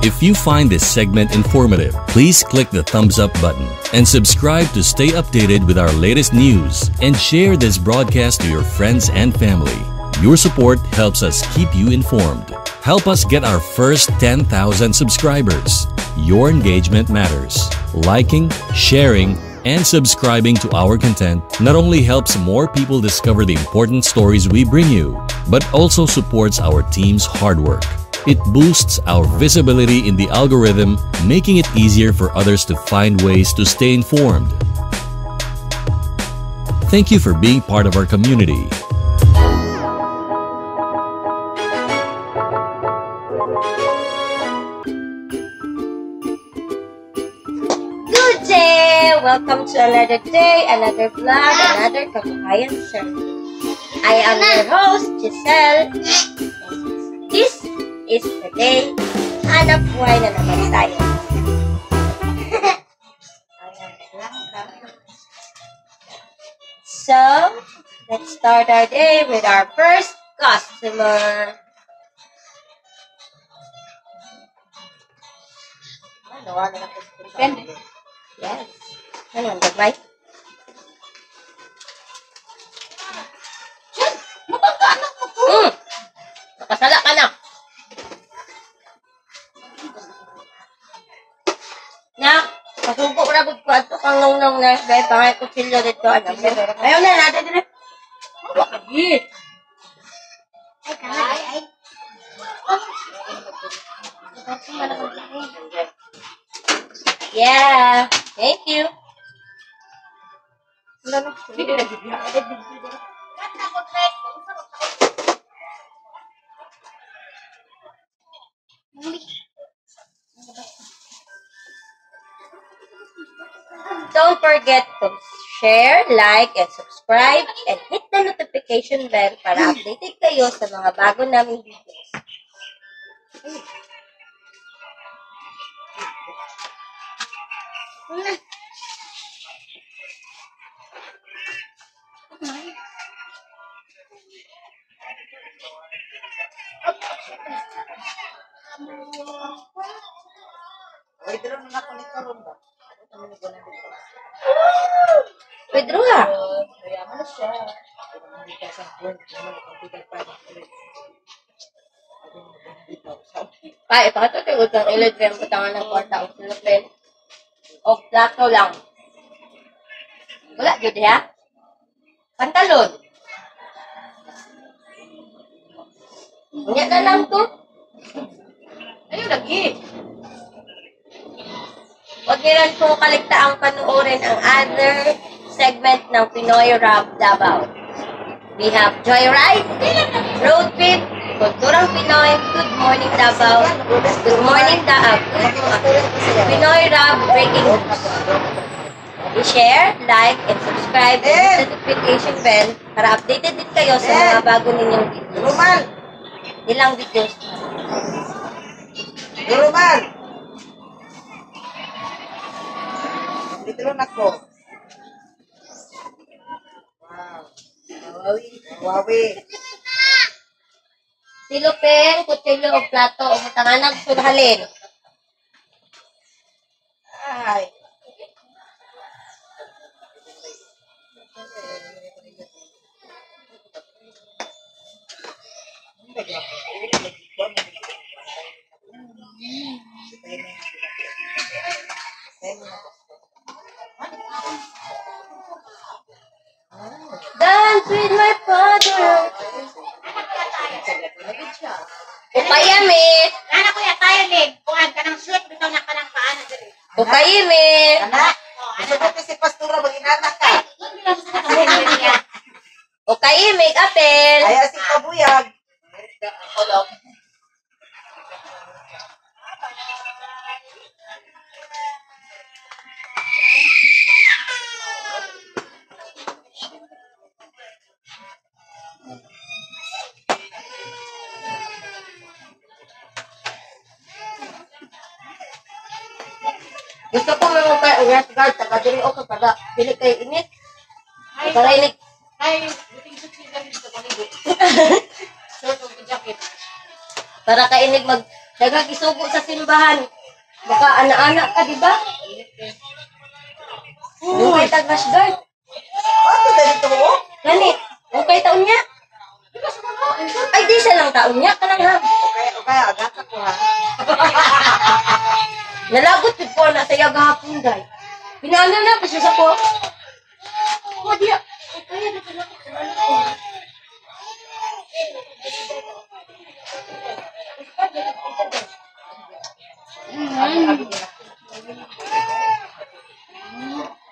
If you find this segment informative, please click the thumbs up button and subscribe to stay updated with our latest news and share this broadcast to your friends and family. Your support helps us keep you informed. Help us get our first 10,000 subscribers. Your engagement matters. Liking, sharing, and subscribing to our content not only helps more people discover the important stories we bring you, but also supports our team's hard work. It boosts our visibility in the algorithm, making it easier for others to find ways to stay informed. Thank you for being part of our community. Good day! Welcome to another day, another vlog, another Kabuhayan Service. I am your host, Giselle. This is the day. Hanap buhay na naman tayo. So, let's start our day with our first customer. Yes. Ano, gagmay? Mabangga anak mo to. Nakasala ka na. Na, pasugo ra gud ko adto kang nongnong na dahil pangay kutsilyo dito ano. Ayaw na natin dire. Mawa ka di. Ay, ay, ay. Yeah, thank you. Hindi na bibigyan. Don't forget to share, like, and subscribe, and hit the notification bell para updated kayo sa mga bago naming videos. Withdraw na ako ni karon ba? Withdraw ha? Mayaman na siya. Pa, ipakita ko yung utang ilod yung butangan ng kwarta o silupin. O plato lang. Wala, jud ha? Pantalon. Unya na lang to. Ayun lagi. Huwag niyo rin pong kaligtaang panoorin ang other segment ng Pinoy Rap Davao. We have Joyride, Road Trip, Kulturang Pinoy, Good Morning Davao, Good Morning Daab, Pinoy Rap Breaking News. I-share, like, and subscribe and hit the notification bell para updated din kayo sa mga bago ninyong videos. Rumal! Nilang videos. Rumal! Withdraw na ko. Wow. Wawi. Silupin, kutsilyo o plato o butanganag sulhalin. Ay. Dance with my father. Ukayami. Ana kuya tayo ni kuan kanang short bitaw na kanang paana diri. Ukayami. Anak, gusto ko si Pastora mag-inanak ka. Ukayami, apel. Ay, si Pabuyag. Gusto ko mo kay rest guard taga diri o kada dili kay init. Ay, Para init. ay, buting suit siya dito paligo. Short og jacket. Para kainig mag Daghang isugo sa simbahan. Baka ana-ana ka, di ba? Okay, tag rash guard. Ano na dito mo? Gani, okay taon niya. Ay, di siya lang taon niya. Kanang ha. Okay, okay, agata ko ha. Nalagot jud ko na sa iya gahapon, day. Pinaano na pa siya sa ko. Oh, diya. Ay, kaya na pala ko.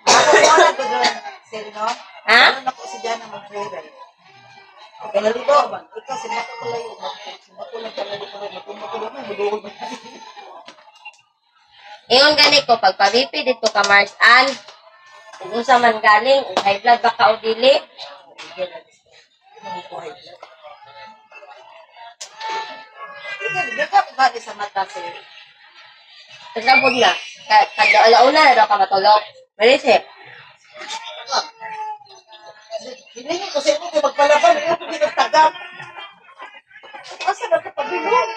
Ako ko na ko doon, sir, no? Ha? Ano na ko si Jana mag-joyride. Okay, naluto. Ikaw, sinako ko layo. Sinako lang talaga ko layo. Matuma ko lang. Maduhol ba? Ingon gani ko, pagpabipi dito ka Mars Ann, kung unsa man galing, kung high blood ba ka o dili, Ikaw, di ka pa sa mata, sir. Pagsabog na, kada alauna na daw ka matulog. Marisip, Hiningi ko sa imo kay magpalaban, imo ko ginagtagam. Asa na ka pabilog?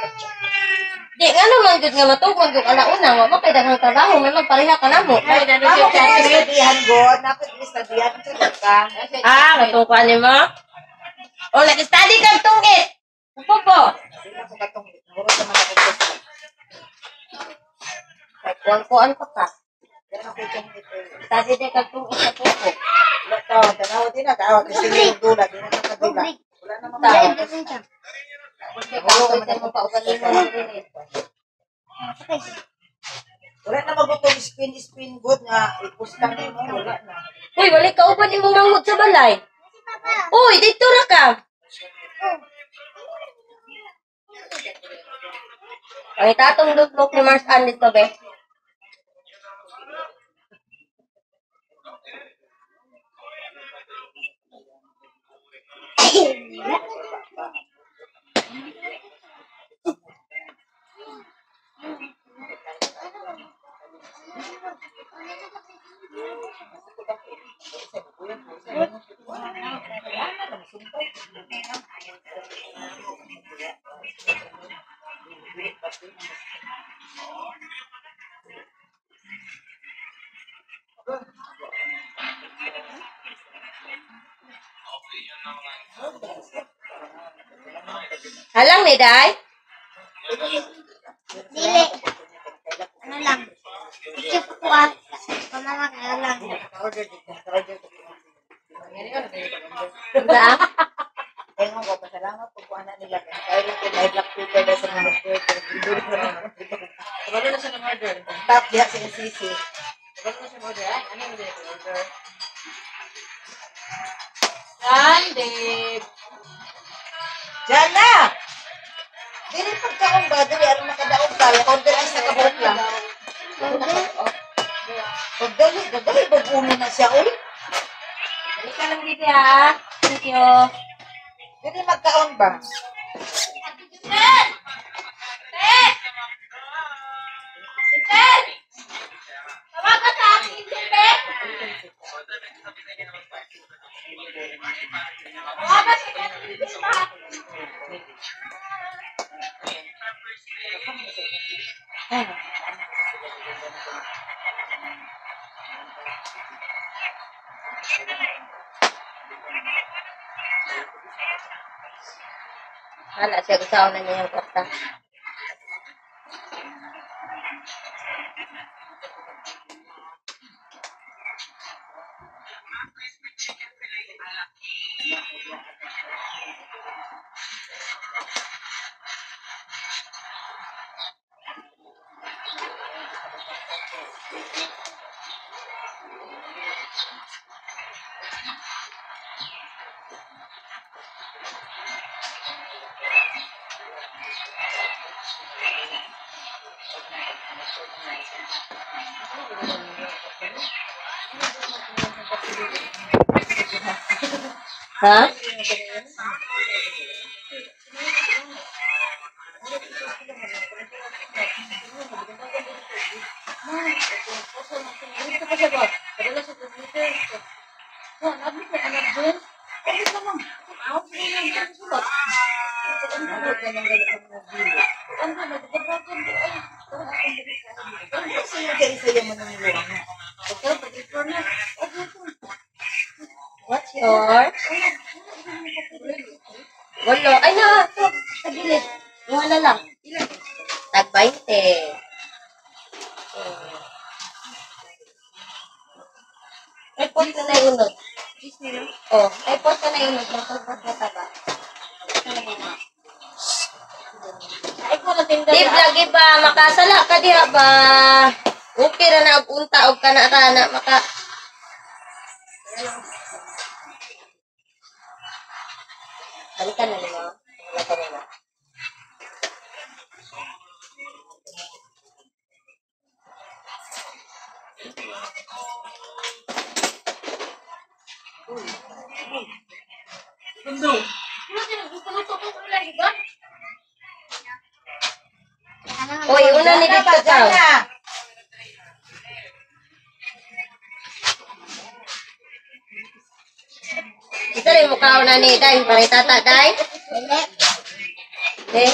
Di, nga naman gud nga matugmag yung alauna, wa man kay daghang trabaho, may magpareha ka namo. Ako ko istoryahan god, nako istoryahan tulog ka. Ah, matungkuan nimo? O, nag-study kang tungit! Upo po. Di na ako katungit. Nahurot naman ako ko. Kuan-kuan pa ka. Di na ako tungit. Eh. Study din kang tungit sa pupo. Wala ka, tanawa di na, tanawa kasi yung dula, di na ka dula. Wala na Tao. mga Kapoy sa mo paugalingon na rin eh. Wala na magutong spin spin good nga ipusta nimo, wala na. Uy, wala ka uban imong manghod sa balay. Uy, dito ra ka. Ang itatong lutlok ni Mars Ann dito, be. Halang ni Day. Dili. Ano lang. Ikip ko ah. Pamama ka lang. Ba? Kaya ko, pasalamat po po anak nila. Kaya lang ko may black paper na sa mga paper. Kabalo na siya ng order. Top diha sa NCC. Kabalo na siya ng order. Ay, ano yung order? Sunday. Jana! Dili pagkaon ba? Dili, aron makadaog ka. Order ay sa kabuok lang. Pagdali, dali, pag-uno na siya, uy. Dali ka lang dito, ha. Thank you. Dili magkaon ba? Tawagan sa akin, Pepe. Tawagan sa akin, Pepe. Hala siya, gusto na niya yung kwarta. Ha? Dito pa siya ba? Padala siya sa Twitter. Wa, nabit na anak din. Ay, naman. Ako, What's yours? Walo. Ay na, ito. Sa gilid. Wala lang. Tag 20. Ay, pot na na yung unod. Oh, ay pot na na yung unod. Matulbot na taba. Ay ko na tinda. Di lagi ba makasala ka diha ba? Okay ra na og unta og kana ra na maka. Balikan na nimo. Wala pa nila. Oy, una ni dito tao. Ito rin mukha na ni Day. Para tata, Day. Dili. Eh,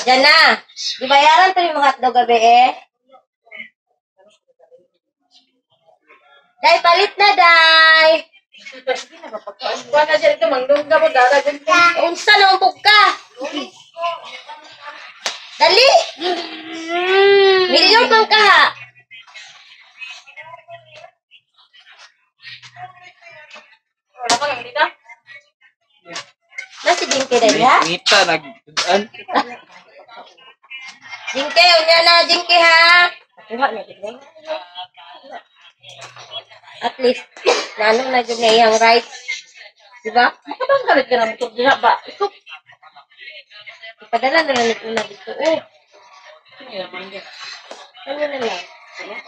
Diyan na. Gibayaran to yung mga hotdog gabi eh. Day, palit na, Day. Kuha na siya dito, mangdungga mo, dara dyan. Unsa na umpog ka? Dali! Milyon pang kaha. Wala ka lang dito. Nasi Jinky dali ha? Ngita nag-an. Jinky, unya na Jinky ha. Kuha na gid na. At least, naano na jud na iyang rights. Diba? Makabanggalit ka na mo diha ba? Ikaw. Ipadala na lang una dito. Oh, ano na lang.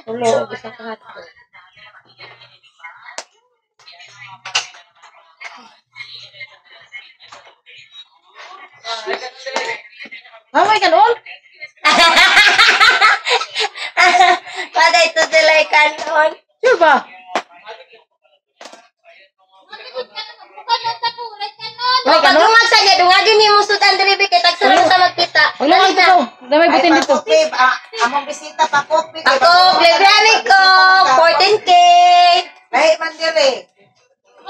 Tulo, og isa ka hotdog. Mamay ka noon? Kada ito sila kanon. Sure ba? Oh, pag dungag sa niya, dungagin ni mo sudan diri bi kay tagsunod sa magkita. Wala Dali ka na. Damay butin dito. Babe, among bisita pa kopi. Ako, libre ko, 14K. Lahi man dire.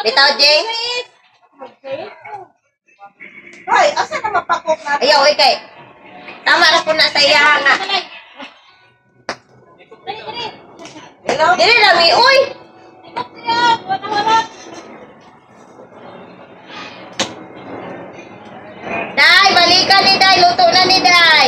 Bitaw, Jing. Hoy, asa na mapakok na? Ayaw, oy kay. Tama ra po na sa iya nga. Hello? Dili ra mi, uy. Day, balikan ni Day, luto na ni Day.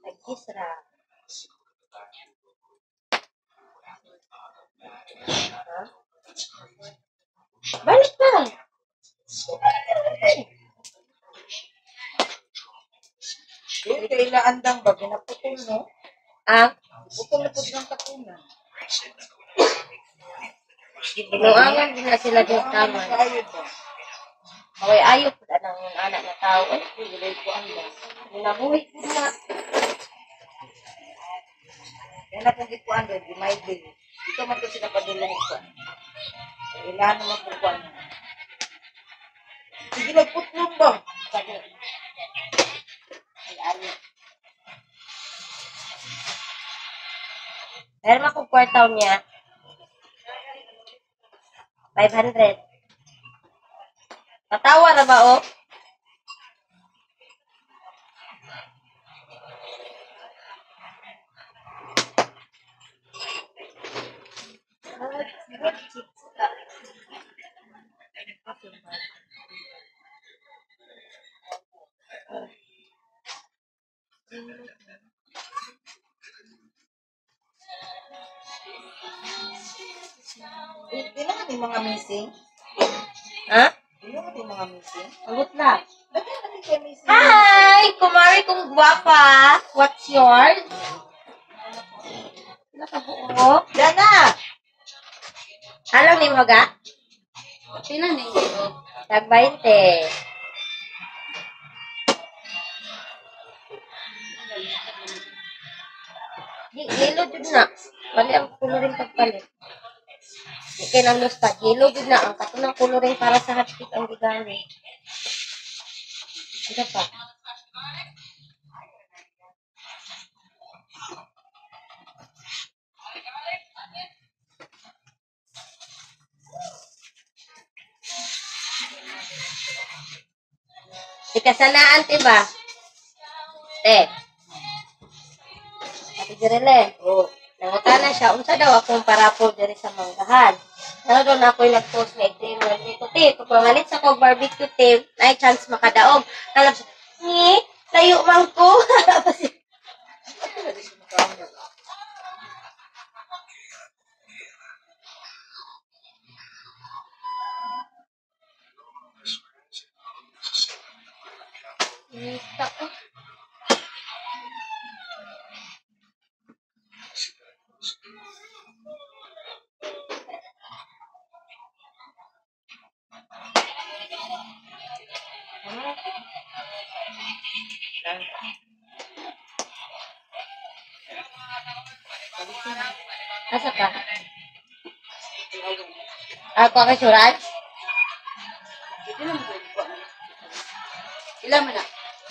Nag-kiss ra. Ha? Balik na. andang ba ginaputol no? Ah, Putol na pud ng kapunan. Ginuangan din na sila din taman. Kaayo ba? Away ayo pud anang anak na tao eh. Dili ko andang. Nabuhi pud na. Kaya na kung gikuan doon, di may day. Ito man to sila padulong kuan. Ilan naman po kuan. Sige, nagputlong ba? Sabi. Ay ayo. Meron akong kwartaw niya. 500. Patawa ra ba o? Di na ni mga missing. Ha? Di na ni mga missing. Abot na. Daghan na ni kay missing. Hi! Kumari kong gwapa. What's yours? Nakabuo. Dana! Alam ni mo ga? Pila ni oh. Tag 20. Di, yellow jud na. Mali ang coloring pagpalit. Di kay nang lusta. Yellow jud na. Ang katunang coloring para sa hotcake ang gigamit. Ito pa. Ikasanaan, diba? Te. Ate Jerele. Oh. Nangutana siya, unsa daw akong parapol diri sa manggahan. Ano daw na ako'y nag-post nga i-dream ko, te, kung mangalit sa kog barbecue, te, ay chance makadaog. Alam siya, ni, layo man ko. Nita ko. Asa ka? Ako ka insurance? Pila man na?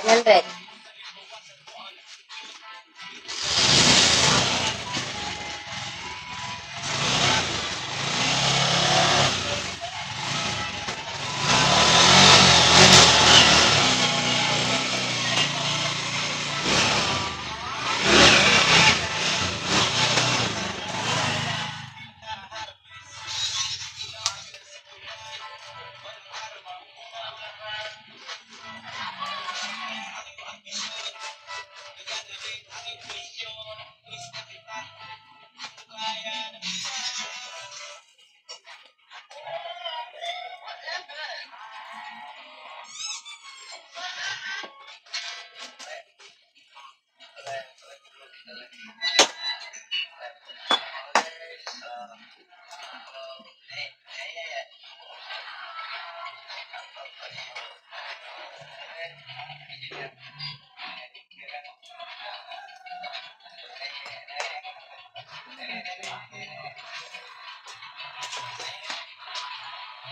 100.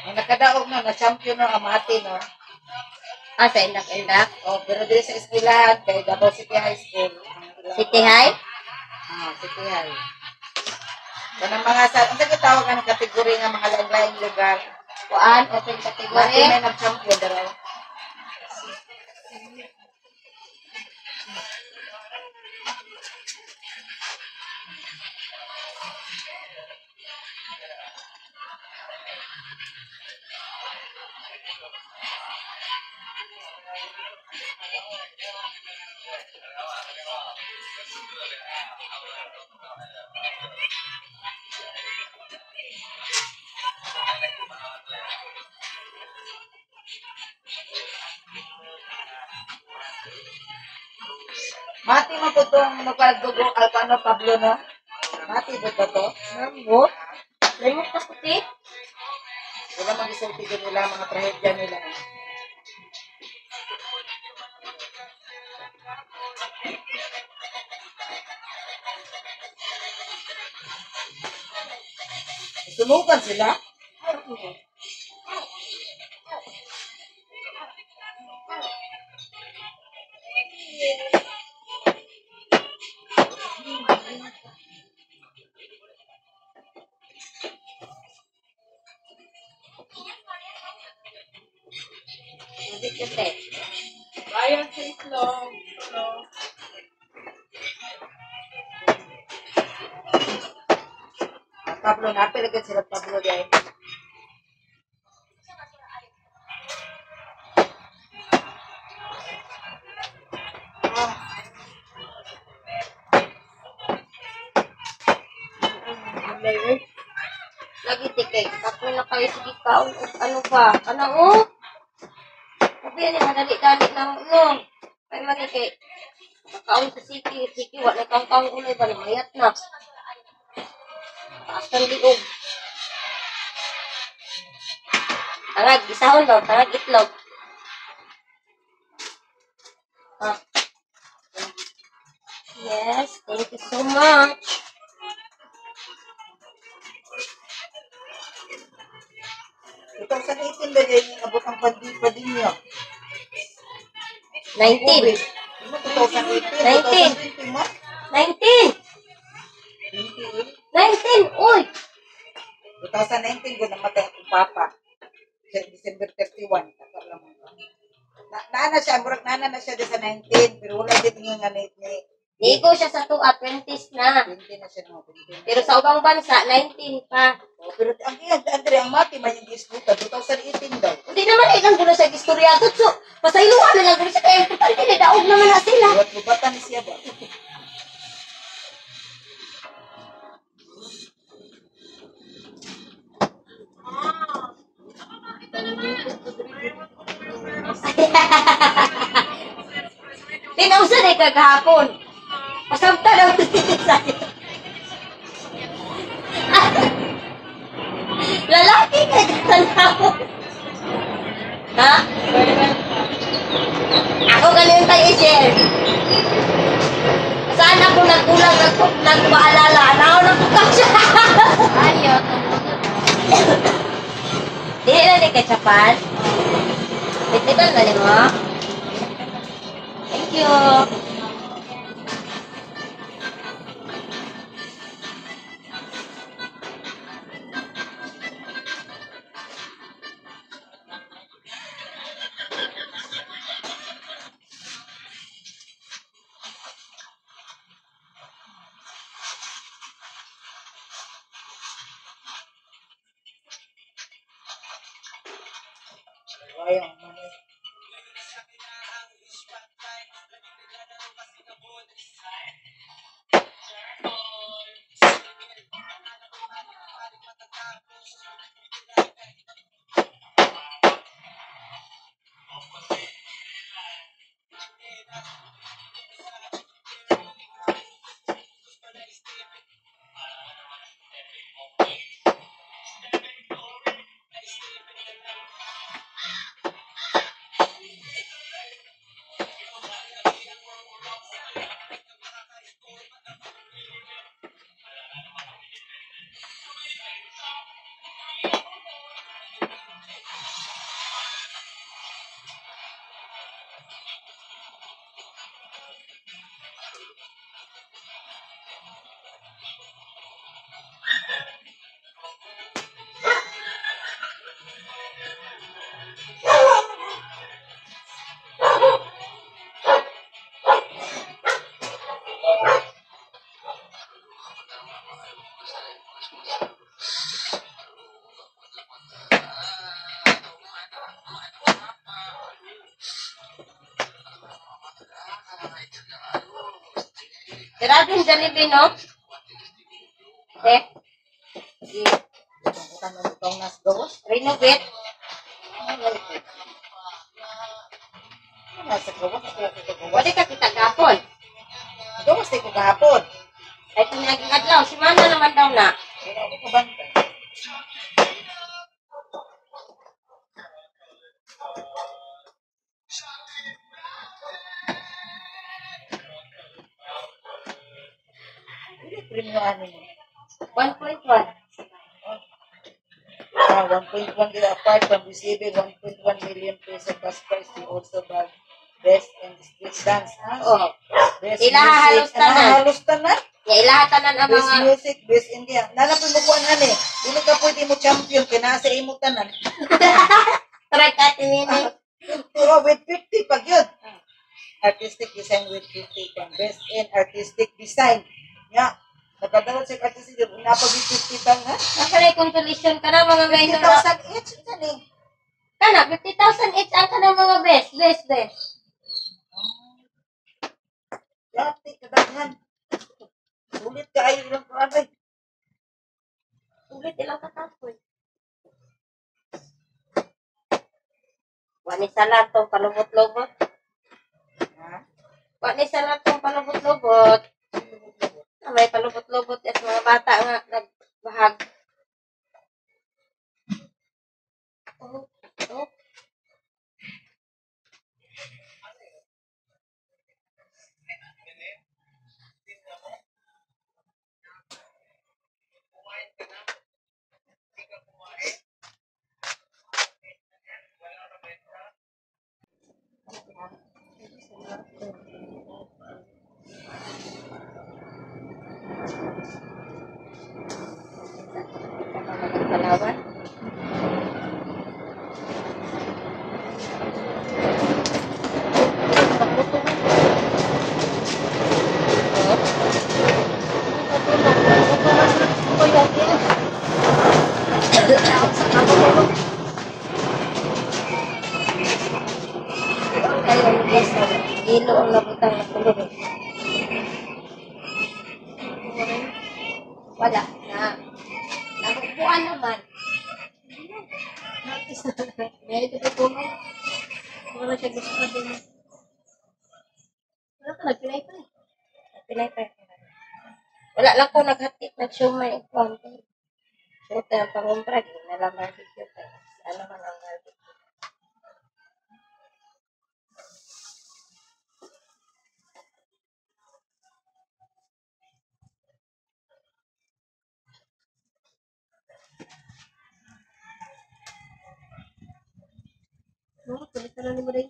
Ang nakadaog na, na-champion na amati, no? Ah, sa indak-indak. Oh, pero dili sa eskwelahan, kay Davao City High School. City High? Ah, City High. Kanang mga sa, ang tawag ang kategory nga mga laing-laing lugar. Kuan, open category. Mati may nag-champion daraw. Mati mo po itong magpagdugo Alpano Pablo, no? Mati po ba to? Mambo. Limok na puti. Wala mag-isulti din nila, mga trahedya nila. Sumukan sila? Hindi kasi. Bayan sa itlog. Ano? Ah, Pablo, napilagyan sila Pablo dahil. Lagi tikay. Kapoy na kayo sige kaon. O, ano ba? Ano oh? Sabi yan, madali-dali na mo no. Kay man eh, kay kaon sa siki, siki wa na kang kaon ulay ba mayat na. Taas ng liog. Tangag, isahon daw, tangag itlog. Ah. Yes, thank you so much. Itong sa 18 ba yung abot ang pandemya? 19. 2018, 19. 2020 mo? 19! 19! Uy! 2019 ko namatay akong papa. December 31. Tato lang mo. Na, naana siya, murag naana na siya sa 19, pero wala din nga nga ni Nigo siya sa tuwa, 20s na. 20 na siya no, 20 na. Pero sa ubang bansa, 19 pa. Oh, pero ang iya, Andre, ang mati man yung gisgutan, 2018 daw. Hindi naman ilang gulo sa istorya. So, pasayloan na lang gulo siya. Kaya importante na daog naman na sila. Buhat lubatan ni siya ba? Tinausan eh kagahapon. Pasamta lang sa'yo. Lalaki kay katanawon. Ha? Ako ganun tayo i-share. Saan ako nagkulang, nagpaalala? Naon na po siya. Ayo. Dili na ni kachapan. Bitbitan na ni mo. Thank you. Ayaw, man. Grabe yung Jollibee, no? Eh? Utang ng utang nas gawas. Renovate. Ano ito? Nasa gawas, ako ako gawas. Wala ka kita gapon. kahapon. Ay, kung adlaw, si Mana naman daw na. Wala ako kabantay. Hindi premyo ano mo. 1.1. Ah, 1.1 million apart from receiving 1.1 million peso cash prize, he also bagged best in street dance. Ah, Oh. best Ilaha music. halos tanan. Ah, halos tanan. Nga ilaha tanan ang Best mga music, best India. Nalapin mo kuan ani. Dili ka pwede mo champion kay naa sa imo tanan. Trag atin ini. Pero with 50 pag yun. Artistic design with 50 kang best in artistic design. Nya, nakadala sa artistic na pag 50 tang ha. Nasa na compilation ka na mga minor. 50,000 each unsa ni? Kana 50,000 each ang kanang mga best, best, best. Dati kadaghan. Sulit kaayo ilang kuan ay. Ulit ilang katapoy. Wani sa tong palubot-lobot. Ha? Wani sa tong palubot-lobot. Ah, may palubot-lobot at mga bata nga nagbahag. Oh. Palawan. Ilo ang nabutang na tulog. Wala na. Nabubuan naman. May ito po mo. Wala siya gusto din. Wala ka nagpinay pa eh. Pinay pa. Wala lang ko naghatid, nagsiumay og konti. Shoot ang pangumpra, di na lang barbecue kay. Ano man ang barbecue. No, kulit na lang ni mo rin.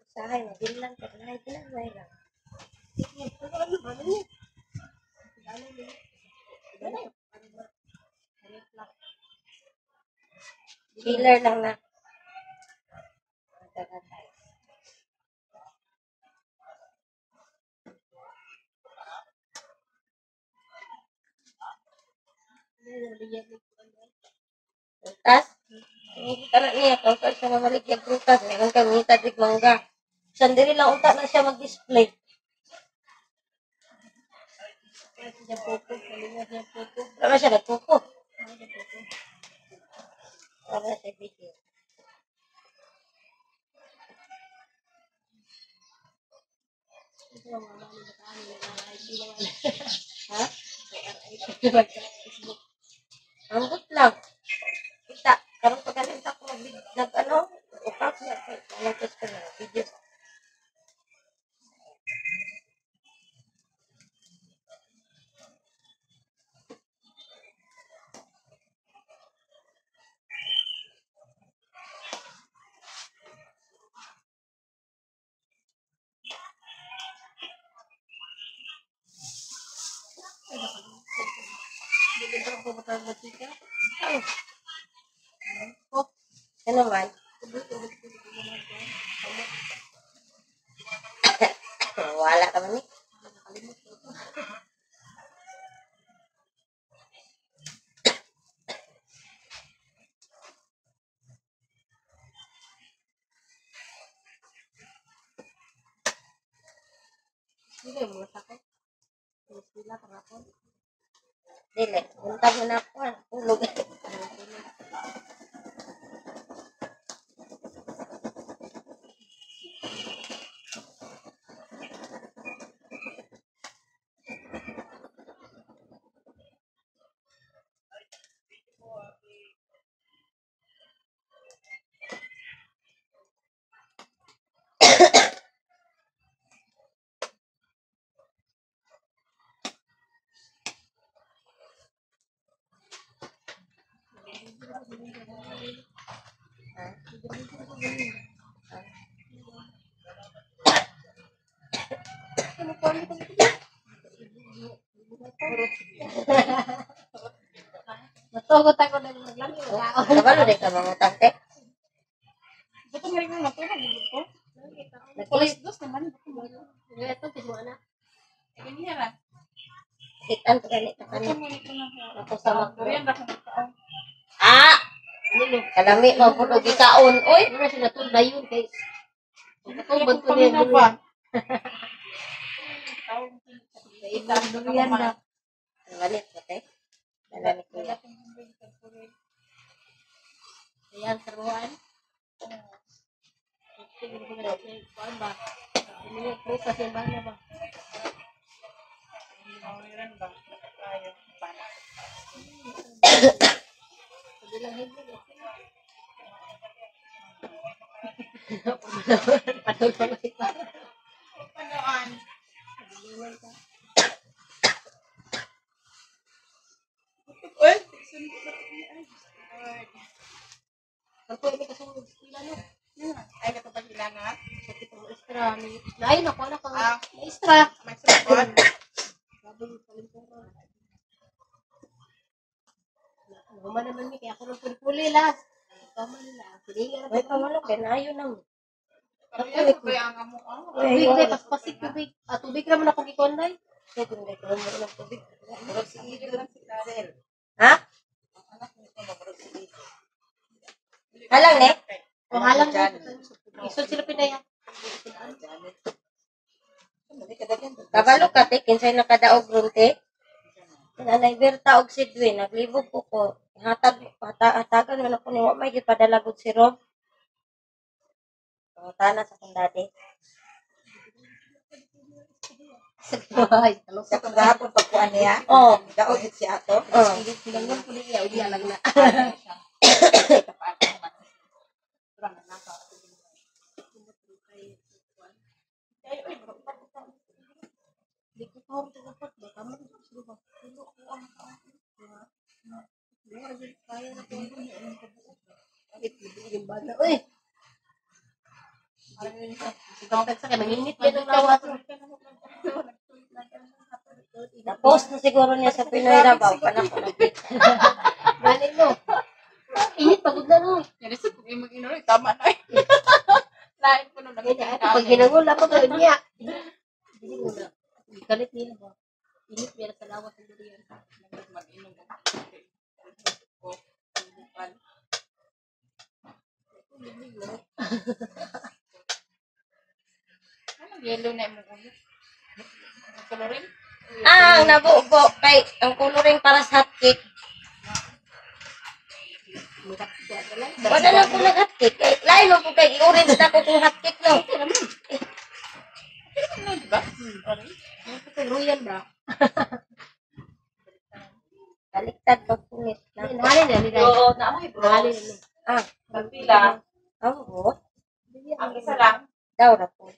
Usahay, mabilang, pero bilang, may lang. Ano ano ano niya? Chiller lang na. Prutas? Ang na niya, kung saan siya mamalik yung prutas, meron kang ngita dig mangga. Sandiri lang unta na siya mag-display. Wala siya nagkuko. Wala siya video. Ha? Ambot lang. Kita, karon pa galing ako nag ano, upak na kay nagtos ko na video. Oh, ano man? Wala ka man eh. Dili, buntag mo na ako. Ah, tulog. Ha? Matugot ako ng maglami o kaon. Kabalo di ka mangutang te. Buto nga rin ko matulog ko. Nagkulis Dos naman. Ito, timo na. Ganyan ra. kitan to gani ta kani. Buto mo nito na. Ako sa mga Durian ra ko magkaon. Ah! Kalami mo pud og gikaon oy. Ano na siya natun dayon kay Kung Katubad ko niya paminaw pa. durian na. Galit mo te. Dala ni kuya. Ayan, saruan. Kuan ba? Ini prutas yung bana ba? Durian ba? Tayo. Pana. Sabi lang hindi. Panuloy pa. Panoan. Uy, sundo na kami. Ay, Lord. Ang pwede kasunod sila no. Ay, katong hilangat. Sa kitang extra ni. Lain ako na ka. Ah. Extra. May support. Grabe yung palimpuran. Human naman mi kaya ako ng puli-puli las. Ikaw man nila. Silingan na Uy, pamalo kay naayo na mo. Pero yan, kaya ang amo. Tubig na, paspasig tubig. Ah, tubig naman ako gikonday. So kung di ko mo ng tubig. Murag si Idol Sel. Ha? Ang anak ni ko murag si Idol. Halang ne? O halang na. Janet. Isod sila pinaya. Janet. Ano ni kadaghan? Kabalo ka te kinsay nakadaog ron te. Nanay Berta og Sidwin naglibog ko ko. Hatag hata, hatagan man ako ni wa may gipadala gud si Rob. Pangutana sa akong daddy. Ay, talok. Sa kung gahapon pagkuan niya. Oh, Daog gid si ato. oh. Sinangon ko niya, unya lang na. Di ko pa ko pa baka man siguro ba. Tulo ko ang kaon. Kaya na ko. Yung bata, uy. Pag sa kay manginit ba ng lawas? Na-post na siguro niya sa Pinoy Rabaw. Panako nakita. Balik mo. Init pagod na no. Yan, isa kung imong inuloy, tama na eh. Lain po nung Kaya pag hinangol ako to niya. Dili mo na. Galit niya ba? Init niya sa lawas ng durian. Mag-inom. Anong yellow na imong ulo? Ang Kolorin? Ah, ang nabubo kay ang coloring para sa hotcake. Wala lang ko nag hotcake. Kay lain mo po kay orange na ko kung hotcake no. Ano, di ba? Orange? Royal bra. Baliktad pag punit na. Nahali na nila. Oo, naamoy bro. Nahali na nila. Ah, Pagpila. ang go. Ang isa lang. Daw ra po.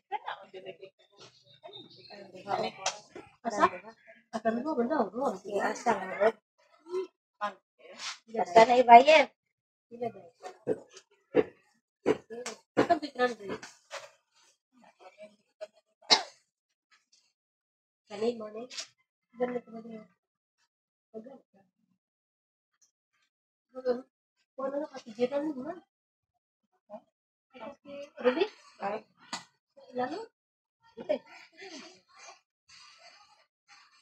Asa? Asa mo ba daw? Ro. Yung asa nga rod. Basta na ibayad. Sila ba? Asa si Trandre? Kani mo ni. Ganun ko ba niyo? Pagod. Wala na kasi Gerald man. Ruby? Lalo?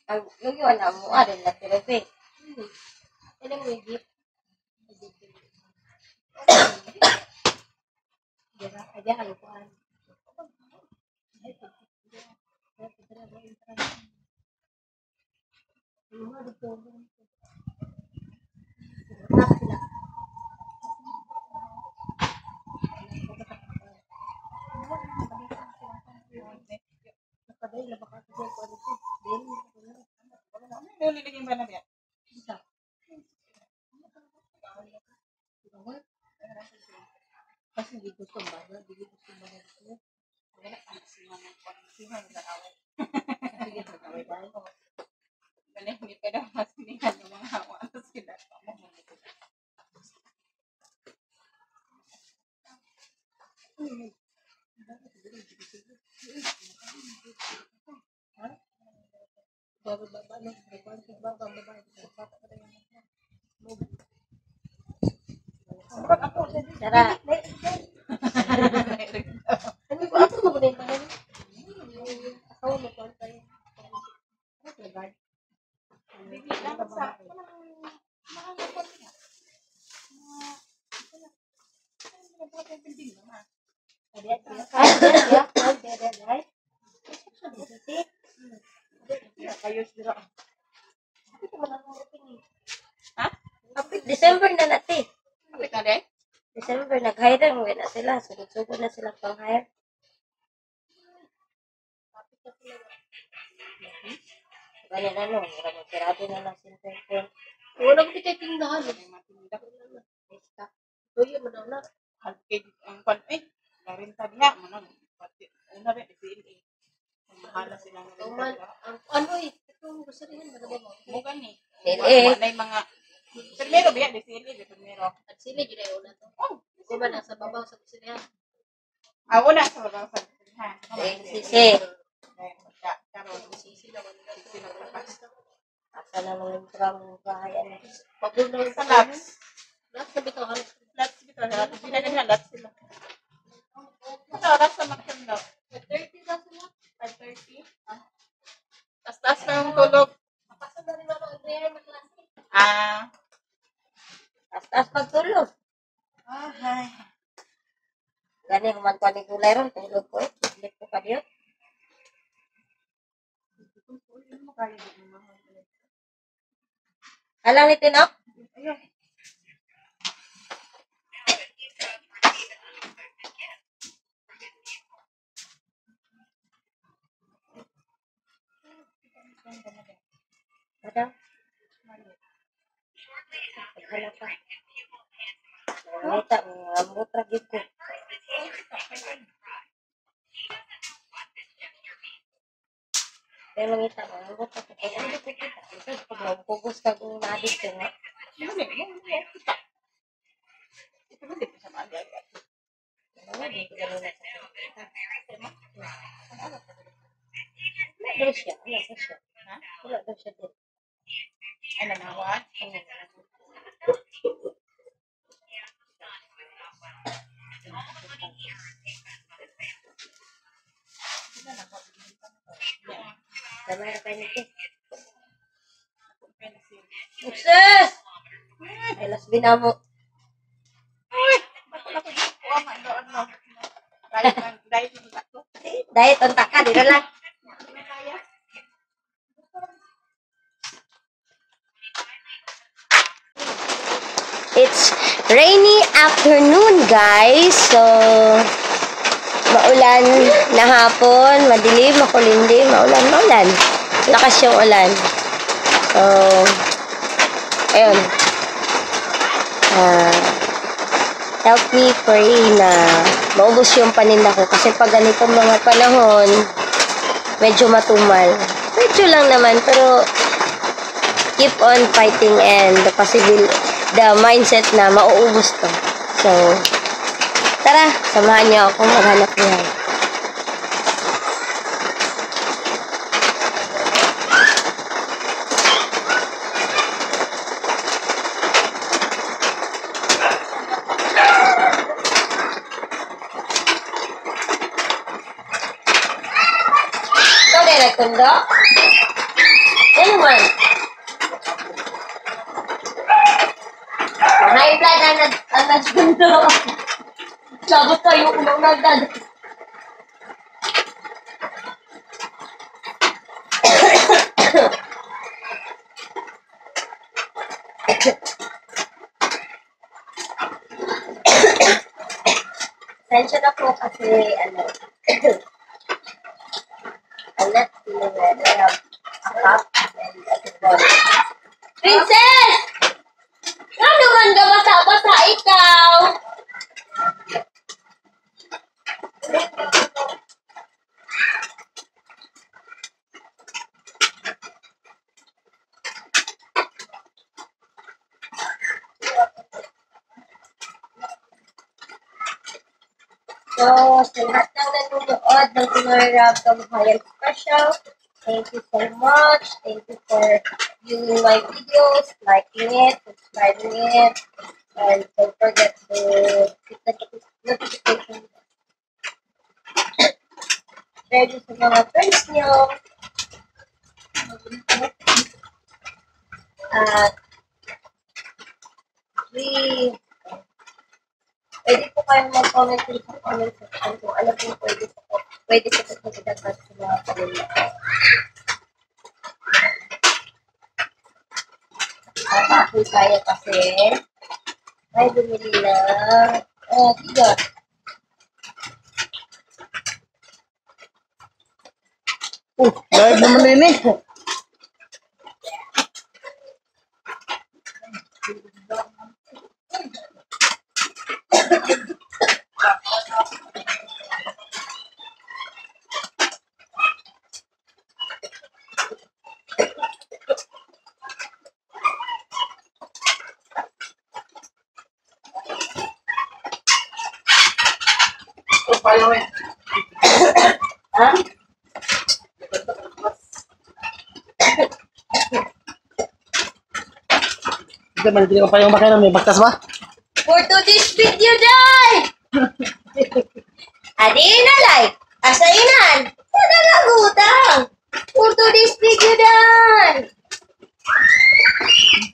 Ang yung yun na mo arin na tirobe. Alam mo yung gift? Dira, aja ang kuan. Ano nilagay ba na niya? Kasi hindi gusto ba? Hindi gusto ba? Bale, hindi pa daw masinihan ng mga hawa sila. Tara. Ano ko ako mo din pa. Asawa mo kuan tayo. Dili lang sa mga kuan niya. December na nati. Kapit na din? December, nag-hire mo na sila. Sugod-sugod na sila pang hire. Ganyan na no, mura magsirado na lang center point. Wala ko kita tindahan. Tuyo mo daw na. Halkid ang kwan eh. Narinta diha mo na. Una ba DCLA. Mahala sila ng Tuman renta. ang ano eh itong gusarihan ba ba mo? Mo gani. DCLA. Wa na mga Primero ba DCLA di primero. At sila jud ay una to. Oh, Kuma na sa babaw sa gusarihan. ah una sa baba sa ha. NCC. Karon Sisi na man. sila pa. Asa na mga intra mga bahay. Ano. Pagod na Sa labs. Lahat na bitaw halos. Labs bitaw na. Sila na labs sila. Sa oras sa magtando. 5:30 na sila. 5:30. Tas taas pa yung tulog. Mapasa na rin ako ang prayer na klase. Ah, Taas-taas pagtulog. Ay. Gani, human ko ni gulay ron. Tulog ko eh. Tulog ko pa diyo. Alang ni Tinok? Madam? Wala pa. Nangita, mga ambot ra gyud ko. Kaya mangita, mga ambot ra ko. Pag ambot ko kita, lisod pag magpugos ka kung naadik ko nga. Ito ba dito sa mga Wala, di ko ganun na sa Wala daw siya. Wala daw siya. Ha? Wala daw siya din. Ay, nanawa? Oo. Damay ra kayo nito. Success! Ay, las binamo. Uy! Bakit ako dito ko ang ano, ano. Diet lang, diet lang ako. Diet on taka, di na lang. Kaya. It's rainy afternoon, guys. So, maulan na hapon, madilim, makulindi, maulan, maulan. Lakas yung ulan. So, ayun. Help me pray na maubos yung paninda ko. Kasi pag ganitong mga panahon, medyo matumal. Medyo lang naman, pero keep on fighting and the possible the mindset na mauubos to. So, tara, samahan niyo ako maghanap buhay. Ikaw din nagtundo? Yan naman. High blood ang nagtundo. Sagot tayo unang nagdad. Pasensya na po kasi ano, I'm not feeling well. I have a cough and a sipon. Princess! Ano man ka basa-basa ikaw? So, So, sa lahat ng nanonood ng Pinoy Rap Kabuhayan Special, thank you so much. Thank you for viewing my videos, liking it, subscribing it, and don't forget to hit the notification bell. Share nyo sa mga friends nyo. At pwede po kayong mag-comment din sa comment section kung ano po pwede po po idagdag sa mga kanila. Baka tayo kasi may bumili na tiga. Oh, live naman din eh. Ha? Hindi man, hindi ko pa yung makina. May bagtas ba? For today's video, day! Adina like, asainan, nadalagutang. For today's video, day!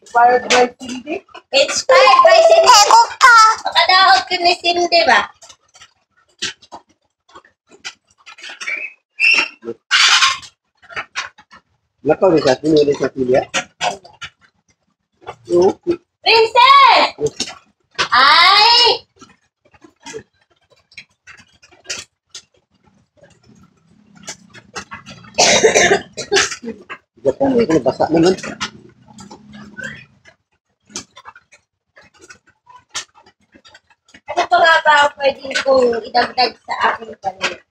Inspired by Cindy. Inspired by Cindy. Makadaog ko ni Cindy ba? Nakaw ni sa akin, wala sa pilya. Okay. Princess! Ay! Japan, ko basa naman. Ano pa nga ba ang pwede kong idagdag sa aking panel?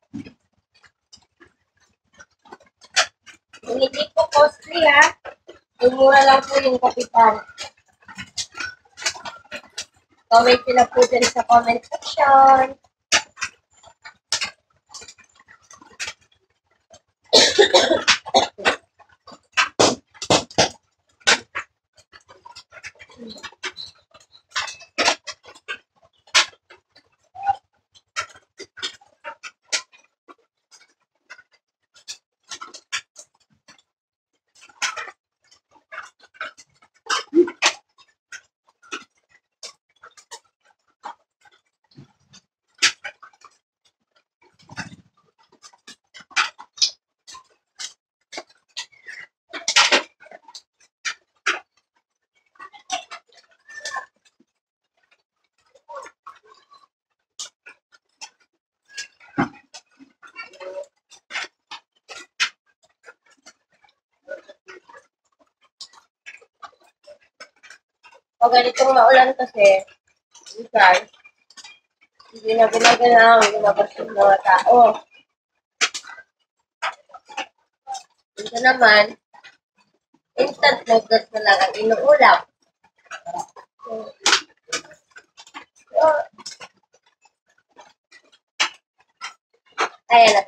Kung hindi po costly ha, yung mura lang po yung kapitan. Comment nila po dyan sa comment section. Pag ganitong maulan kasi, minsan, hindi na gumagalaw, lumabas yung mga tao. Minsan naman, instant noodles na lang ang inuulam. So, ayan na.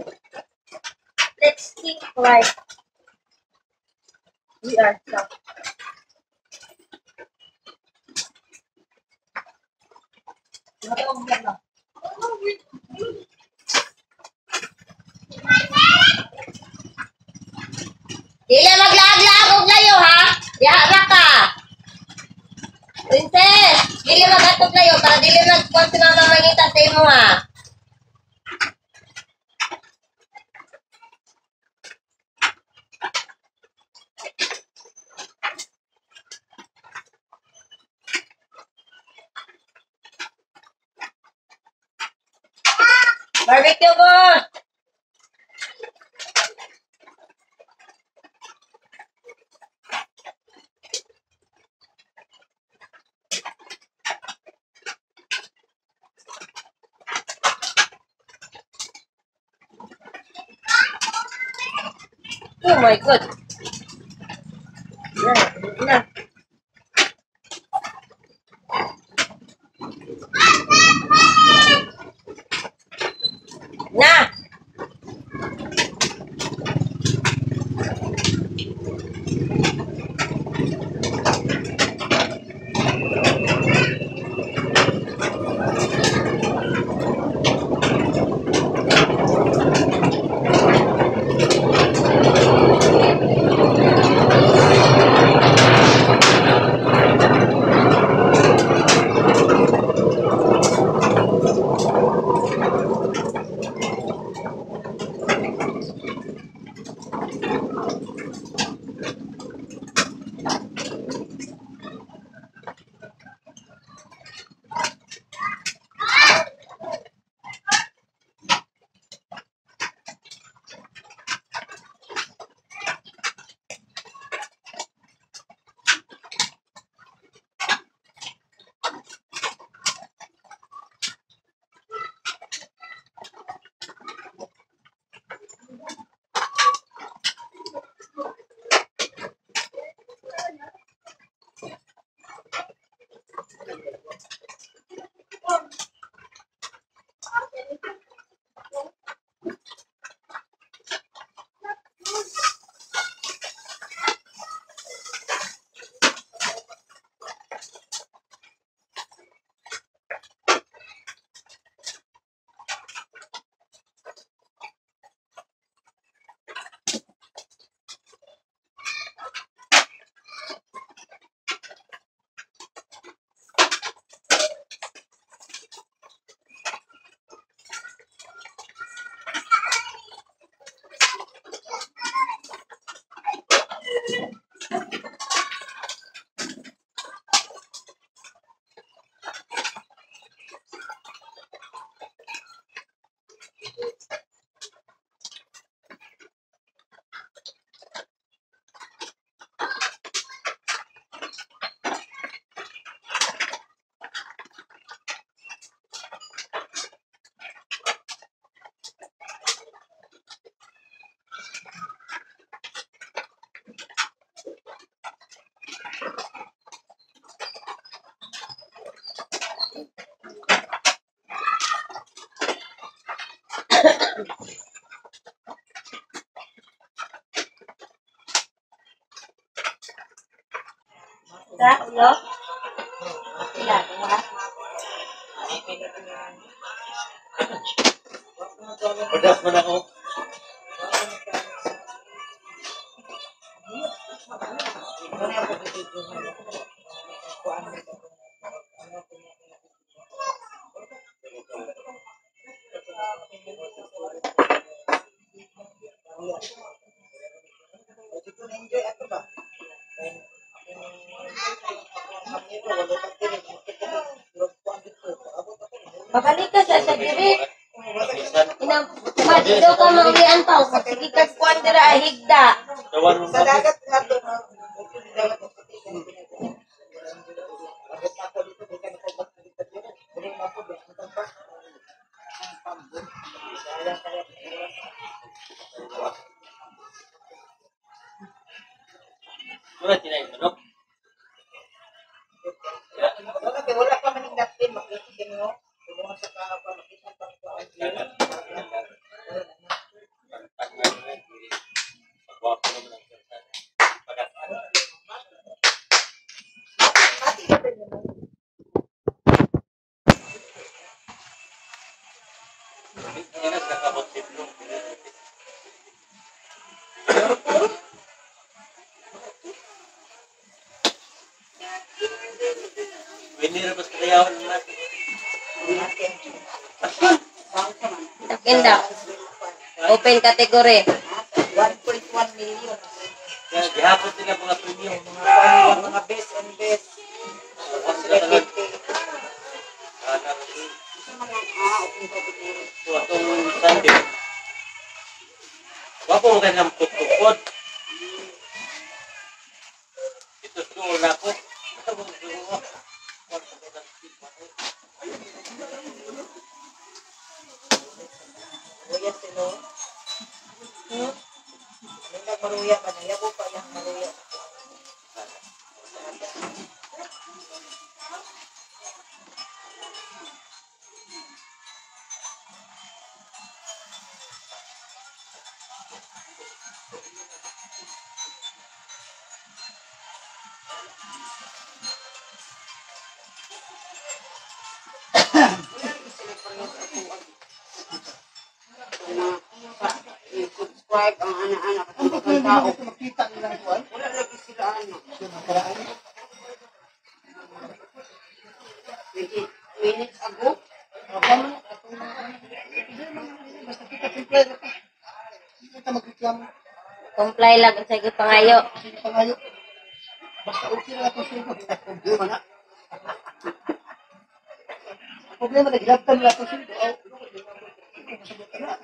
Let's think like we are stuck. Dili maglaag-laag og layo ha. Diha ra ka. Princess, dili magatog layo para dili magkuan si mama mangita sa imo ha. Barbecue boss! Oh my God! Na, na. Na! Sa ulo? Sila, diba? Padas man ako. Enjoy ato ba? Babalik ka sa diri. Inang, ma, di daw ka mauwian pa. Sige ka kuwan dira ay higda. Sa dagat nga to, Wala tinayin manok. Wala kay wala pa man napkin makita kinyo. Tulungan sa ka pa makita pa ko ang Pati ka ba Takinda. Open category. 1.1 million. Gihapon sila mga premium. Mga best and best. Sila tanan. So, atong Sunday. Wapo mo kayo ng tukod. Ito suol na ako. Maruya sila. Ano maruya ba na? Yabo pa yung maruya. Subscribe ang ana-ana Ang katong problema tao. na makita nila ang kuwan. Wala lagi sila ano. Sa nakaraan. 20 minutes ago. Tama na, atong mga ano. Problema na nila, basta kita comply na ka. Hindi ka magreklamo. Comply lang sa pangayo. Sige pangayo. Basta okay na itong sweldo. Problema na. Ang problema na, gilabtan nila itong sweldo. Oh, hindi ko masabot na.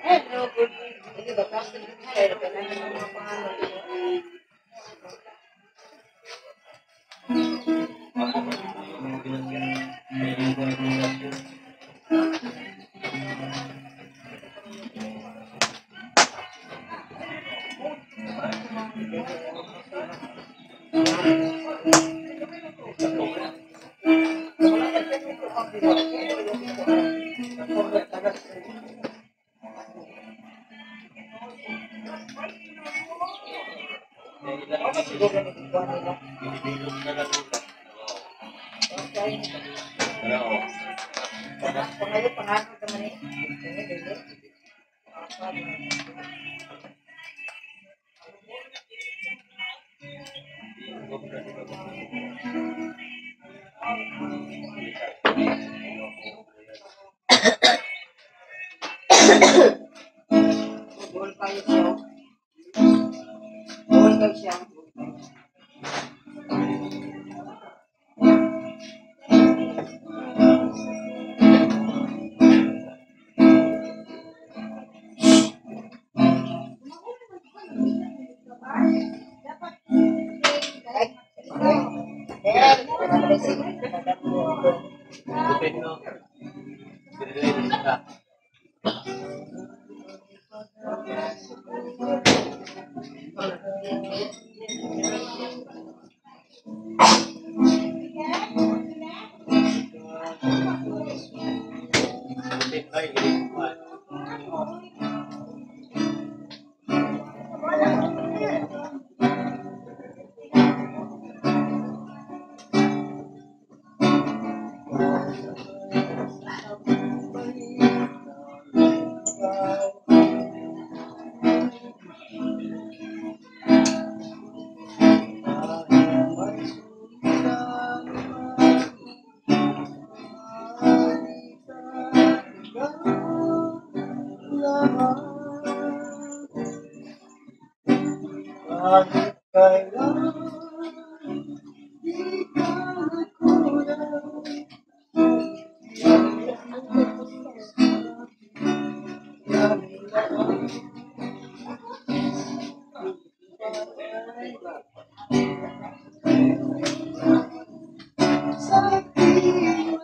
Hello, good evening. Hindi ba kasi sir, kailangan ng mga pangalan. Siguro nagkukuha nila. Binibilog na lang nila. Okay. Oo. Pangayo, pangalan naman eh. Dili. Buol kayo siya. Buol kayo siya. Ay, ay. Eh, si Madam Bongo. Lupin, no? Pinilin ka. Lupin ba? Hindi ko. Kahit kailan di ka nagkulang. Sa aking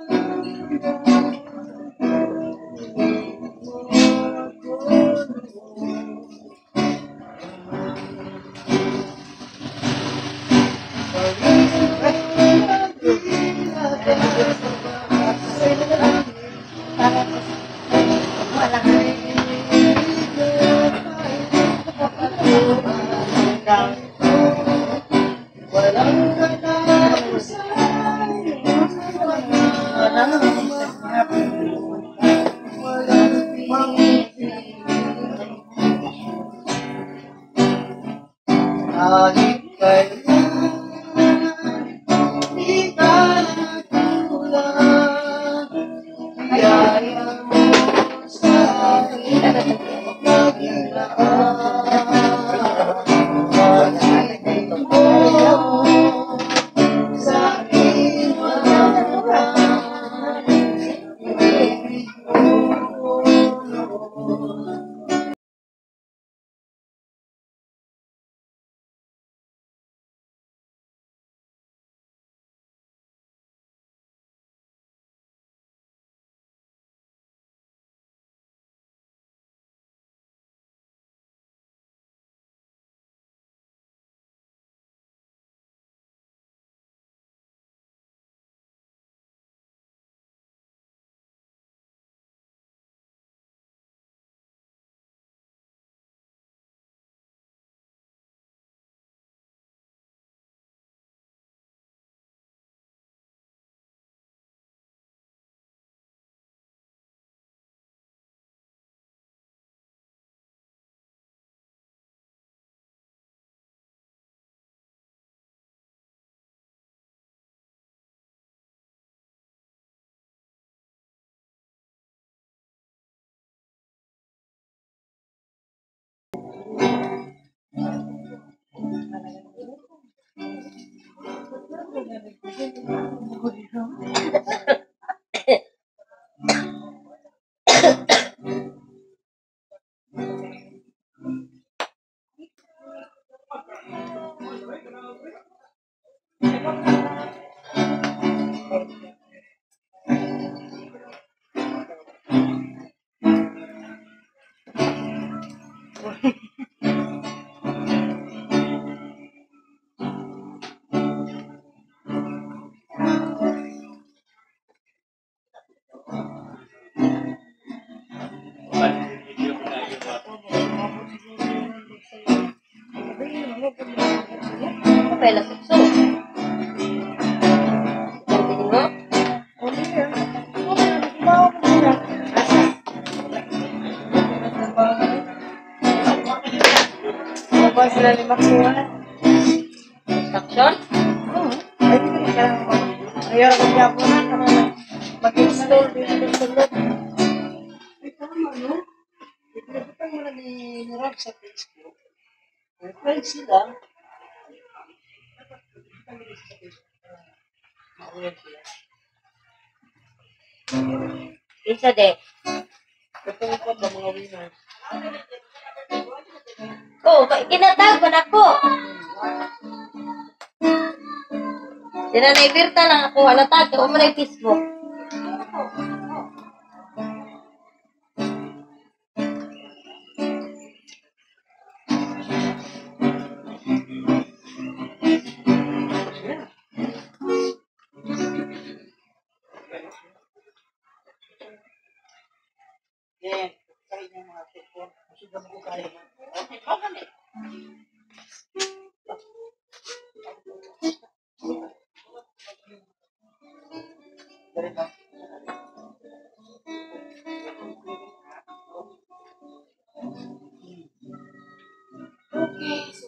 Para walang Walang katapusan. Walang pipili. Kahit kailan di ka nagkulang. Biyaya mo sa akin laging laan. Pag-ibig mo sa akin walang hanggan. Ibig mo noon. Video ko na yung Okay, lasukso. Ganti mo? Mabay sila ni Maxima. Instruction? Ay, di ko na Ayaw ko niya po na. Mag-install dito sa loob. Ay, tama, no? Pinabutang mo na ni Rob sa Facebook. May friends sila. Dapat pinabutang mo sa Facebook para maulan sila. Isa de. Katong pa ba mga winners? Ko, kinatag man ako. Sila na ibirta lang ako. Wala tag. O mo na Facebook. Yan. Sa inyong mga cellphone. Kasi damo ko kaya na. Okay, pa gani. Dari ba? Okay, so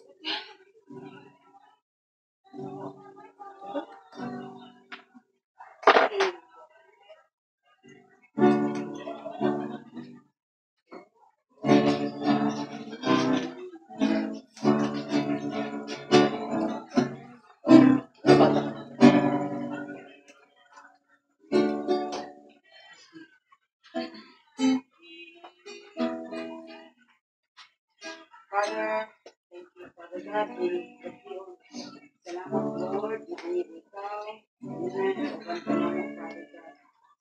Father, thank you, Father God. We thank you. Salamat, Lord, na angin ikaw. Amen. Uban ka namo, Father God.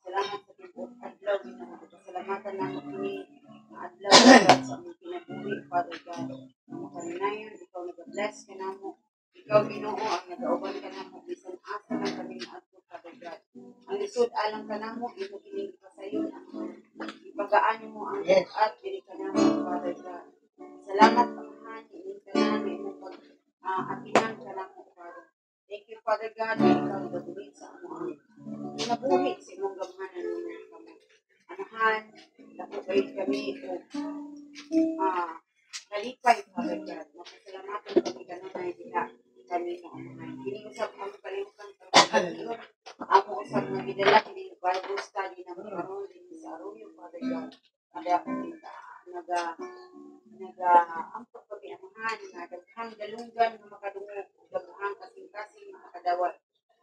Salamat sa tibuok adlaw, Ginoo. Pasalamatan namo kini nga adlaw God, sa among kinabuhi, Father God. Nga makanunayon, ikaw nag-bless ka namo. Ikaw, Ginoo, ang nagauban ka namo bisan asa man kami moadto, Father God. Ang lisod alang ka namo, imo kining ipasayon ang ipagaan mo ang Yes. at diri ka namo, Father God. Salamat, Amahan, ining tanan nga imong pag atiman ka namo, Father. Thank you, Father God, nga ikaw nagabuhi sa among kinabuhi sa imong gamhanan nga kamo. Amahan, dako gayud kami og nalipay, Father God. Mapasalamatan kami kanunay diha kanimo, Amahan. Kini usab amo kalimutan karon. Amo usab nga gidala kini Bible study namo karon dinhi sa Arroyo, Father God. Naga naga naga ampo kami, Amahan, nga daghang galunggan nga makadungog ug daghang kasing-kasing nga makadawat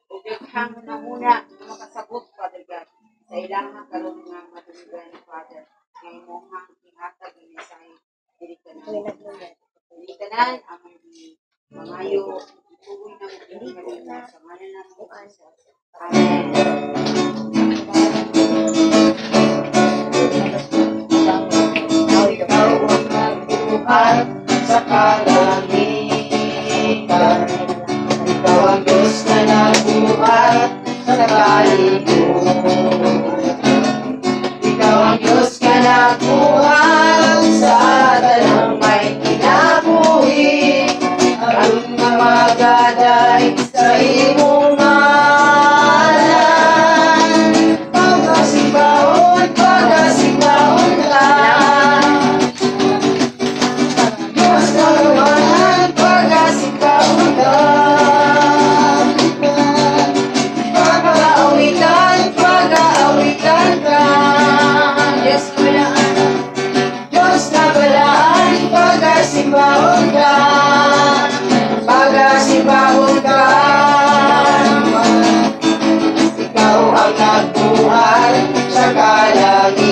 ug daghang hunahuna nga makasabot, Father God, sa ilahang karon nga madunggan, Father, nga imong gihatag nga mensahe diri kanamo. Diri tanan among mangayo itugoy namo diri kanimo sa ngalan namo Jesus. Amen. Ikaw ang nagbuhat sa kalangitan. Ikaw ang Diyos na nagbuhat sa kalibutan. Ikaw ang Diyos ka nagbuhat sa tanang may kinabuhi. Aron nga magaday sa imong ngalan. Pagkasibaon, pagkasibaon ka. Diyos na naman, pagkasibaon ka. Pag-aawitan, pag-aawitan ka. Diyos na balaan, Diyos na balaan, pagkasibaon. Pagasimbahon ka, pagasimbahon ka. Ikaw ang nagbuhat sa kalangitan.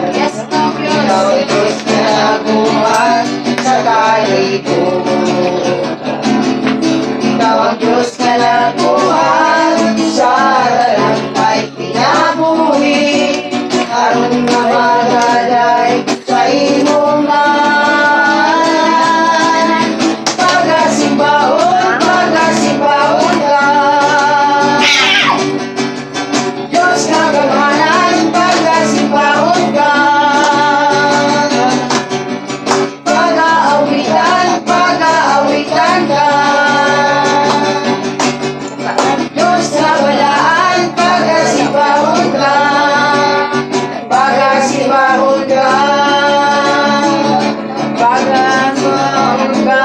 Yes, Lord. Ikaw ang Diyos na nagbuhat sa kalibutan. Ikaw ang Diyos na nagbuhat sa tanang may kinabuhi, aron nga magaday sa imong ngalan. Pagasimbahon, pagasimbahon ka, Diyos nga gamhanan, pagasimbahon ka. Pag-aawitan, pag-aawitan ka, Diyos na balaan, pagasimbahon ka. Pagasimbahon ka. Pagasimbahon ka.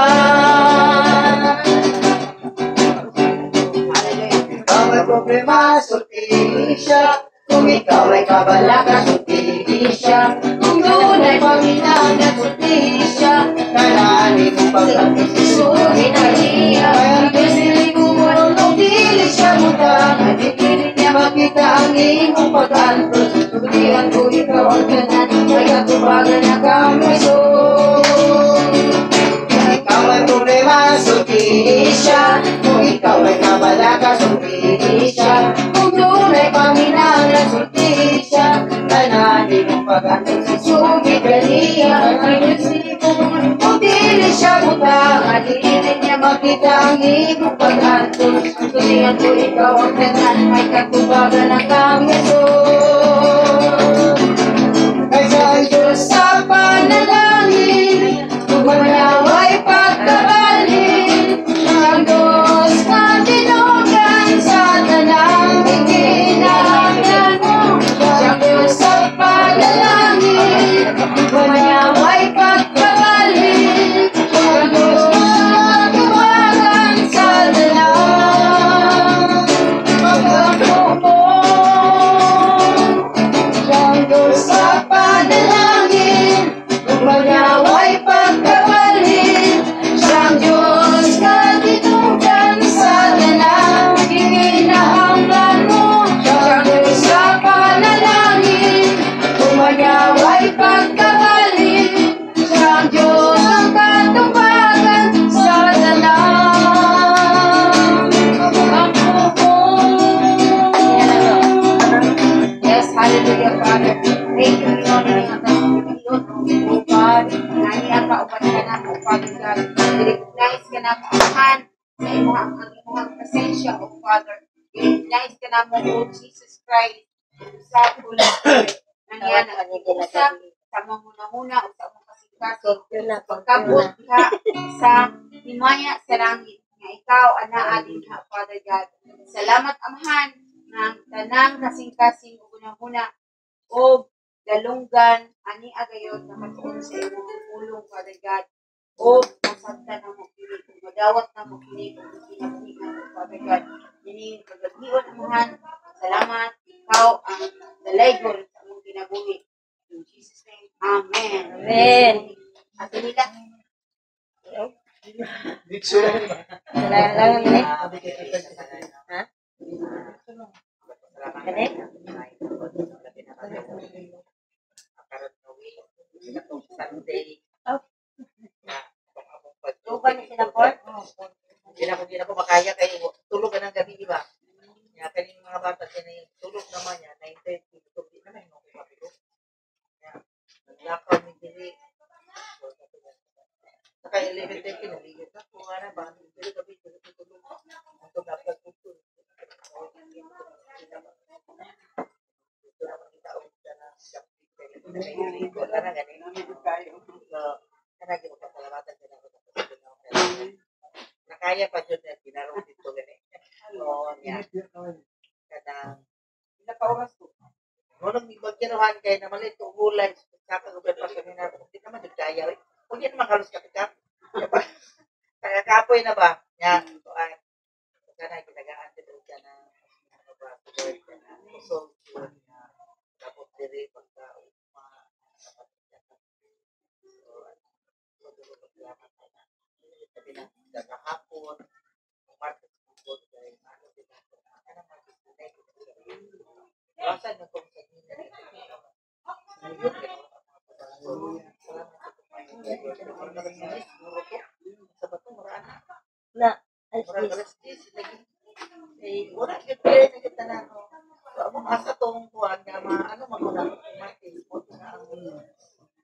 Ikaw may problema, sultihi siya. Kung ikaw ay kabalaka, sultihi siya. Kung dunay panginahanglan, sultihi siya. Tanan imong pag-antos, isugid kaniya. Kay ang Diyos dili buol, ug dili siya buta. Dili niya makita ang imong pag-antos. Sultihan ko ikaw ang tanan, may katubagan na kang Jesus. Ikaw may problema, sultihi siya. Kung ikaw ay kabalaka, sultihi siya. Kung dunay panginahanglan, sultihi siya. Tanan imong pag-antos, isugid kaniya. Ang Diyos dili buol, ug dili siya buta. Dili niya makita ang imong pag-antos. Sultihan ko ikaw ang tanan, may katubagan na kang Jesus. Kaysa ang Diyos sa panalangin, ug manaway pagkabalhin, ang Diyos katinungan sa tanang gikinahanglan mo. Ang Diyos sa panalangin, ug manaway pagkabalhin, ang Diyos katubagan sa tanang pag-ampo mo. Ang Diyos sa panalangin, ug manaway pagkabalhin, siyang Diyos katitugan sa tanang gikinahanglan mo. Siyang Diyos sa panalangin, ug manaway pagkabalhin, siyang Diyos ang katubagan sa tanang pag-ampo mo. Yes, hallelujah, Father. Thank you, Lord, nga atong O God, nga niya kauban ka na mo, Father God. Recognize ka na mo, Amahan, sa imong ang imong presensya, O Father. Recognize ka na mo, O Jesus Christ, sa Holy Spirit. Na niya nag-usap sa mga hunahuna o sa mga kasing-kasing pagkabot diha sa himaya sa langit nga ikaw anaa dinha, Father God. Salamat, Amahan, ng tanang kasing-kasing ug hunahuna o dalunggan ani agayod nakatuon sa imong pulong, Father God, o masabtan namo kini ug madawat namo kini ug kinabuhi namo, Father God, ini pagaghion. Amahan, salamat, ikaw ang dalaygon sa among kinabuhi. In Jesus' name, amen. Amen. Ato nila. Dito. Wala lang ni. Ha? Kani? Karon nga week, katong Sunday. Oh. Na itong among pag Tuban ni sila por. Di na ko makaya kay tulog ka ng gabi, di ba? Ya, kaning mga bata kini tulog naman niya 9:30, tulog di naman mo mapilo. Ya, naglakaw mi diri. Saka 11:30 naligo ka ko nga na ba, pero gabi tulog tulog. Ang dapat tulog. Ito naman kita og na kana gani. So, kana gyud pasalamatan ka nako sa Ginoo. Nakaya pa jud na ginarong dito gani. Oo, niya. Kanang Pila ka oras ko? Ngunong magkinuhan kay na malit og gulay sa kag pa seminar, di naman jud kaya oy. Ug di naman kalos ka. Kaya kapoy na ba? Nya, kuan. Kana ginagaan dito ka na ano ba, Lord, kana kusog yun nga tapos diri pagka ugma. So, Salamat na. Sabi na kahapon, Martes ko kay ano din ako. Ano man Asa na kung sa nina. Sa batong maraan Na, Murag alas 10 lagi. Eh, wala gyud kay na tanan no. So among asa tong kuan nga ma ano man ko na Martes mo na ang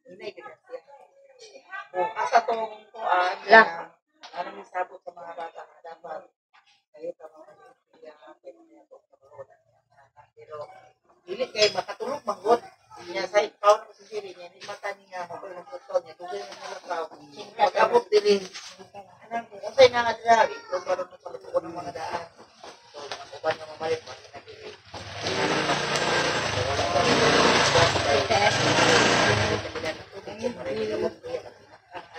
inay gyud siya. Kung asa tong kuan La. na ano mi sabot sa mga bata nga dapat kayo ka mga siya kay mga to pero dili kay makatulog manggod niya sa ikaw na si Siri niya ni mata niya mo pero magtutol niya dugay mo mulakaw pag-abot diri anang kung unsay na nga dira itlog karon mo palutuon ng mga daan so mga uban nga mamalit mo na diri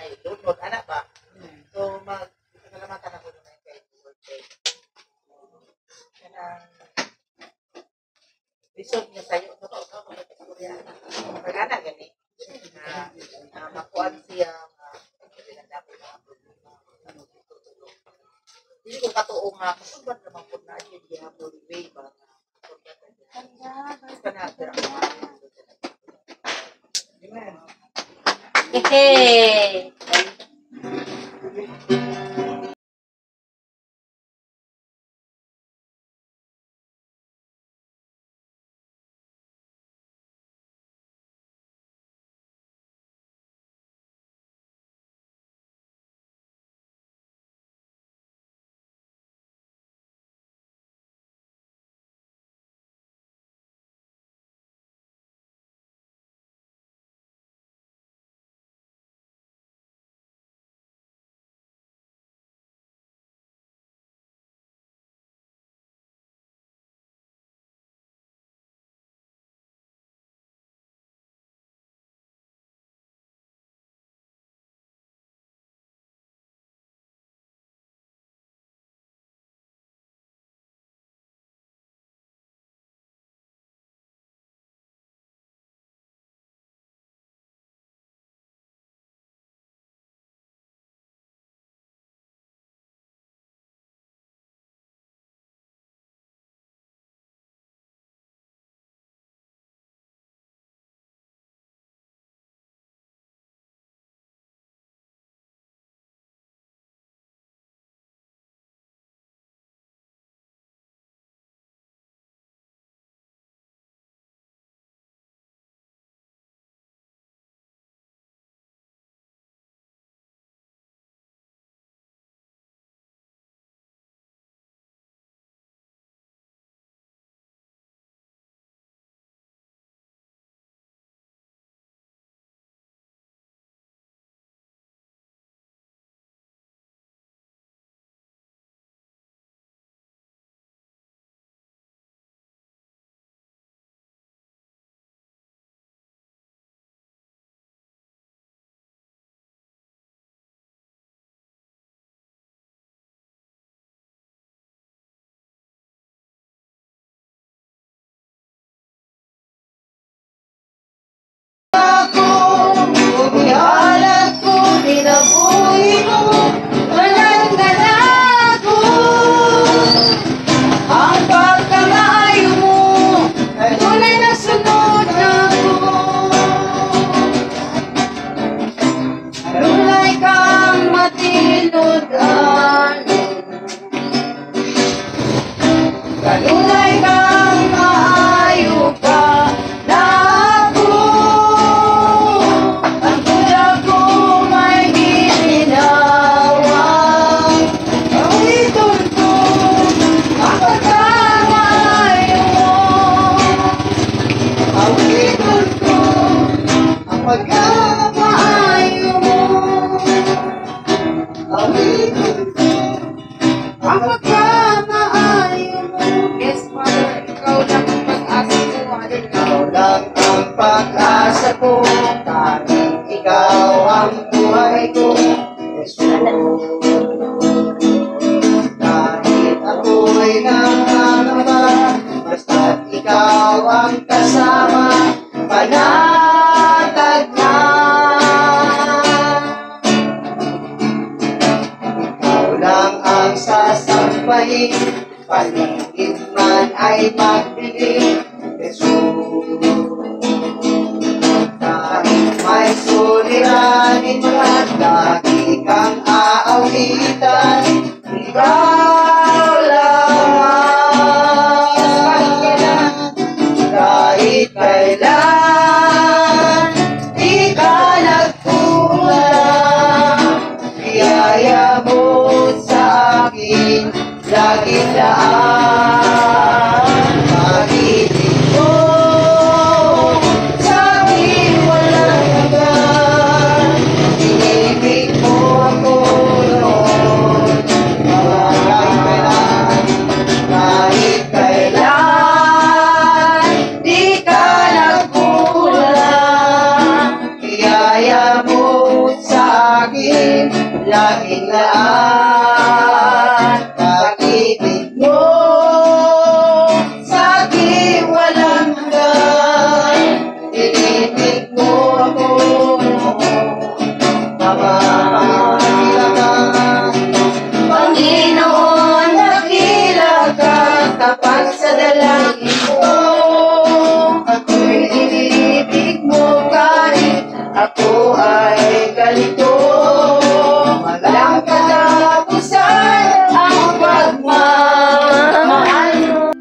ay lunod ana ba so mag pasalamatan ako nun kay Lord kay kanang lisod niya sayo no ka mga magana gani na na makuan siya nga pinagdapit mga problema dili ko katuo nga kasubad naman pud na gyud gihapon way ba nga kana pero Amen. Okay. Ako, ihalat ko, kinabuhi ko, walang ko. Ang pagkamaayo mo, ay tunay na sunod ako. Kanunay kang matinud-an, kanunay kang maayo ka nako. Ang kuya ko may gininawa, awiton ko ang pagkamaayo mo. Awiton ko Ang pagkamaayo mo. Awiton ko Ang pagkamaayo mo. Yes, Father, ikaw lang ang pag-asa ko. Hallelujah. Ikaw lang ang pag-asa ko, tanging ikaw ang buhay ko, Jesus. Kahit ako'y nangangamba, basta't ikaw ang kasama, panatag na. Paligid man ay magdilim, Jesus. Kahit may suliranin man, lagi kang aawitan, ikaw lamang. Kahit kailan, di ka nagkulang, biyaya mo sa akin, laging laan. Pag-ibig mo sa akin walang hanggan. Inibig mo ako noon. Kahit kailan, kahit kailan, di ka nagkulang. Biyaya mo sa akin, laging laan. Pag-ibig mo sa akin walang hanggan. Inibig mo ako noon. Ama, dakila ka. Panginoon, dakila ka kapag sa dalangin ko. Ako'y inibig mo kahit ako ay ganito. Walang katapusan ang pagmamahal mo.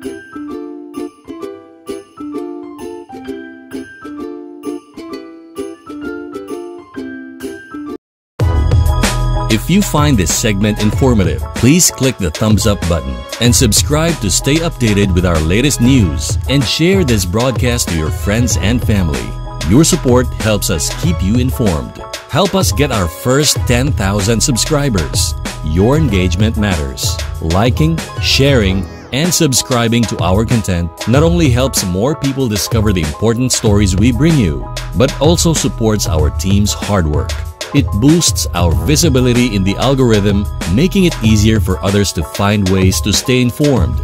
If you find this segment informative, please click the thumbs up button and subscribe to stay updated with our latest news and share this broadcast to your friends and family. Your support helps us keep you informed. Help us get our first 10,000 subscribers. Your engagement matters. Liking, sharing, and subscribing to our content not only helps more people discover the important stories we bring you, but also supports our team's hard work. It boosts our visibility in the algorithm, making it easier for others to find ways to stay informed.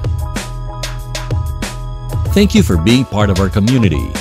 Thank you for being part of our community.